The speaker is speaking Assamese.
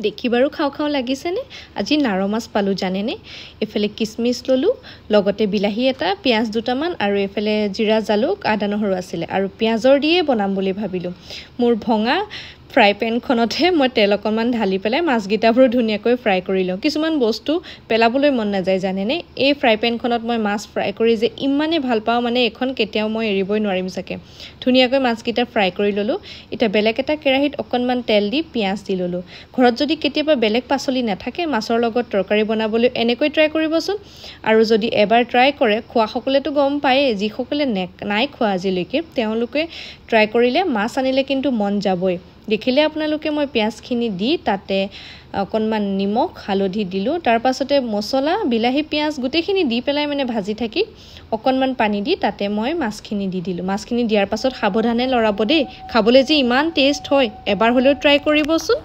দেখি বাৰু খাওঁ খাওঁ লাগিছেনে? আজি নাৰ মাছ পালোঁ জানেনে। এইফালে কিচমিচ ল'লোঁ, লগতে বিলাহী এটা, পিঁয়াজ দুটামান আৰু এইফালে জিৰা, জালুক, আদা, নহৰু আছিলে আৰু পিঁয়াজৰ দিয়ে বনাম বুলি ভাবিলোঁ। মোৰ ভঙা ফ্ৰাই পেনখনতহে মই তেল অকণমান ঢালি পেলাই মাছকেইটাবোৰো ধুনীয়াকৈ ফ্ৰাই কৰি লওঁ। কিছুমান বস্তু পেলাবলৈ মন নাযায় জানেনে। এই ফ্ৰাই পেনখনত মই মাছ ফ্ৰাই কৰি যে ইমানেই ভাল পাওঁ, মানে এইখন কেতিয়াও মই এৰিবই নোৱাৰিম চাগে। ধুনীয়াকৈ মাছকেইটা ফ্ৰাই কৰি ল'লোঁ। এতিয়া বেলেগ এটা কেৰাহীত অকণমান তেল দি পিঁয়াজ দি ল'লোঁ। ঘৰত যদি কেতিয়াবা বেলেগ পাচলি নাথাকে, মাছৰ লগত তৰকাৰী বনাবলৈ এনেকৈ ট্ৰাই কৰিবচোন। আৰু যদি এবাৰ ট্ৰাই কৰে, খোৱাসকলেতো গম পায়েই, যিসকলে নাই খোৱা আজিলৈকে তেওঁলোকে ট্ৰাই কৰিলে মাছ আনিলে কিন্তু মন যাবই। দেখিলে আপোনালোকে মই পিঁয়াজখিনি দি তাতে অকণমান নিমখ, হালধি দিলোঁ। তাৰ পাছতে মছলা, বিলাহী, পিঁয়াজ গোটেইখিনি দি পেলাই মানে ভাজি থাকি অকণমান পানী দি তাতে মই মাছখিনি দি দিলোঁ। মাছখিনি দিয়াৰ পাছত সাৱধানে লৰাব দেই, খাবলৈ যে ইমান টেষ্ট হয়, এবাৰ হ'লেও ট্ৰাই কৰিবচোন।